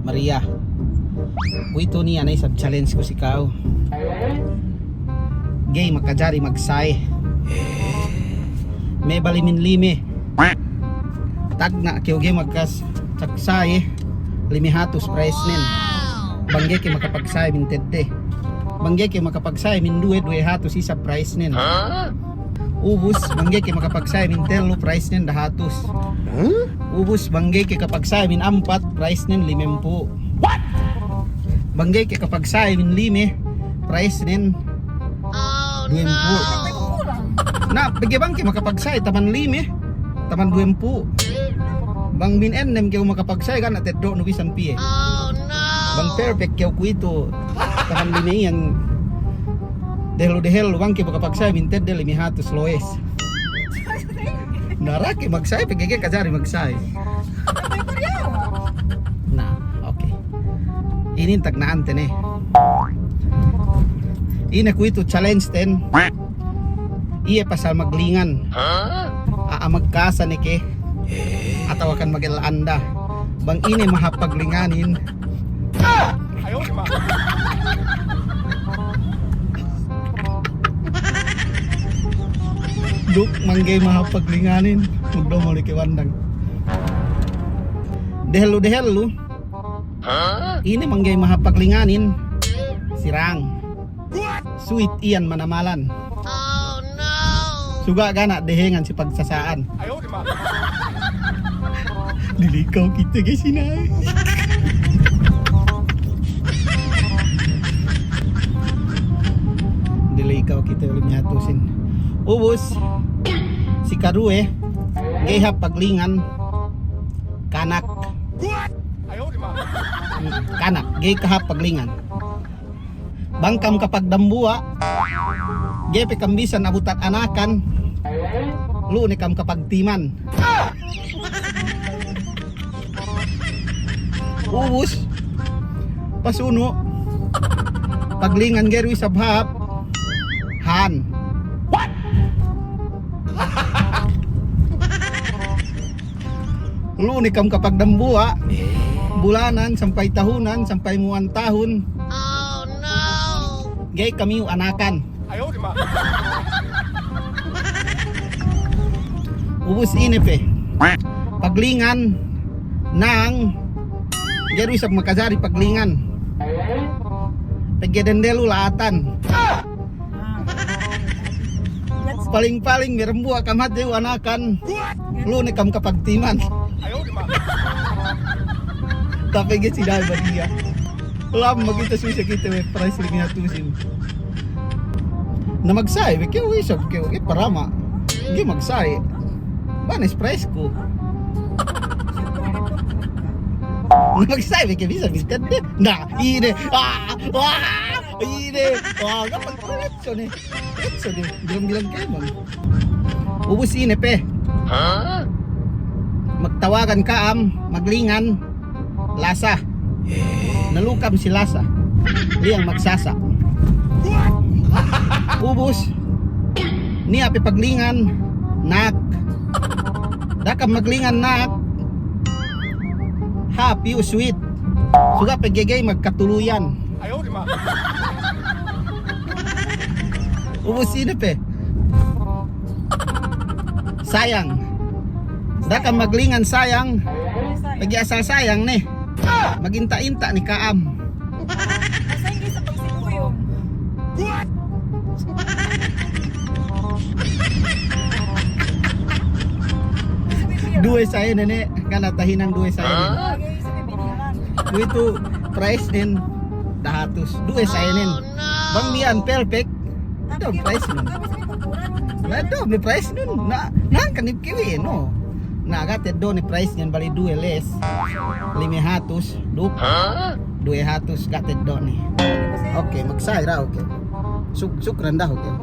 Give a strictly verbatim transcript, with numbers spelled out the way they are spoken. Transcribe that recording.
Maria. Kuwe'itu niya' ne isab challenge ku si ka'u. Ga'i makajari magsa'i. Me' bali min lime. Tagna' kew ga'i makas-, magsa'i, lime hatus price nen. Bang ga'i kew makapagsa'i min tedde. Bang ga'i kew makapagsa'i min duwe, duwe hatus isab price nen. Ubus, bang ga'i kew makapagsa'i min tellu, price nen dahatus. Ubus, bang ga'i kew kapagsa'i min ampat, price nen limempū'. Bang ga'i kew kapagsa'i min lime, price nen duwempū'. Na, pegge' bang kew makapagsa'i taman lime, taman duwempū'. Bang min ennem kew makapagsa'i, ga' ne teddo'nu bisan piye. Bang perfect kew kuwe'itu, taman lime iyan dehellu-dehellu, bang kew makapagsa'i min tedde lime hatus lowes. Na, da'a kew magsa'i, pegge' ga'i kajari magsa'i. Na, oke. Inin tagna'ante ne. Ine kuwe'itu challenge ten. Iye pasal maglingan. A'a magkasa ne ke. Atawa kan magella anda. Bang ine mahāp paglinganin. Duk bang ga'i mahāp paglinganin, magdomol ne ke bandang. Dehellu-dehellu. Ine bang ga'i mahāp paglinganin, sirang. Suwit iyan manamalan. Suga' ga' ne dehengan si pagsasa'an. Dilikaw kite ga'i sina'i. Dilikaw kite lime hatusin. Ubus, si kaduwe, ga'i hāp paglingan, kanak. Hmm, kanak, ga'i kahāp paglingan. Bang kam kapagdambuwa', ga'i pe kam bisan abutan anakan, lu'u ne kam kapagtiman. Ubus, pasunu', paglingan ga'i du isab hāp, han. Lu'u ne kam kapagdambuwa', bulanan, sampay tahunan, sampay muwan tahun. Ga'i kam iyu' anakan. Ubus ine pe. Paglingan, nang, ga'i du isab makajari paglingan. Pegge' dende lu la'atan. Paling-paling me' dambuwa' kam hadja iyu' anakan, lu'u ne kam kapagtiman. Tapegge' si da'a badiya. Lamma kite suse kite we' price lime hatusin. Na magsa'i we' kew isab kew, ga'i parama. Ga'i magsa'i. Banes price ku. Na magsa'i we' kew bisan, bisan. Na, ine. Ah, wah, ine. Wah, gapan ko' ne. Ito ne, bilang-bilang kēmon. Ubus ine pe. Magtawagan ka'am, maglingan, lasa. Na lu'u kam si lasa. Liyang magsasa'. Ubus, niya' pe paglingan, nak. Da'a kam maglingan, nak. Hāp iyu' suwit. Suga' pegge' ga'i magkatuluyan. Ubus ine pe. Sayang. Da'a kam maglingan sayang. Pegge' asal sayang ne. Maginta'-inta' ne ka'am. Duwe sa'ine ne, kana tahinang duwe sa'ine. Kuwe'itu price nen dahatus. Duwe sa'inen. Bang miya'an perfect, iye du price nun. Na, iye du me' price nun. Na, na kan ipkiwi, no. Na, ga' teddo' ne price nun bali duwe les. Lime hatus, duk. Duwe hatus, ga' teddo' ne. Oke, magsa'i dahu' kew. Suk-, sukran dahu' kew.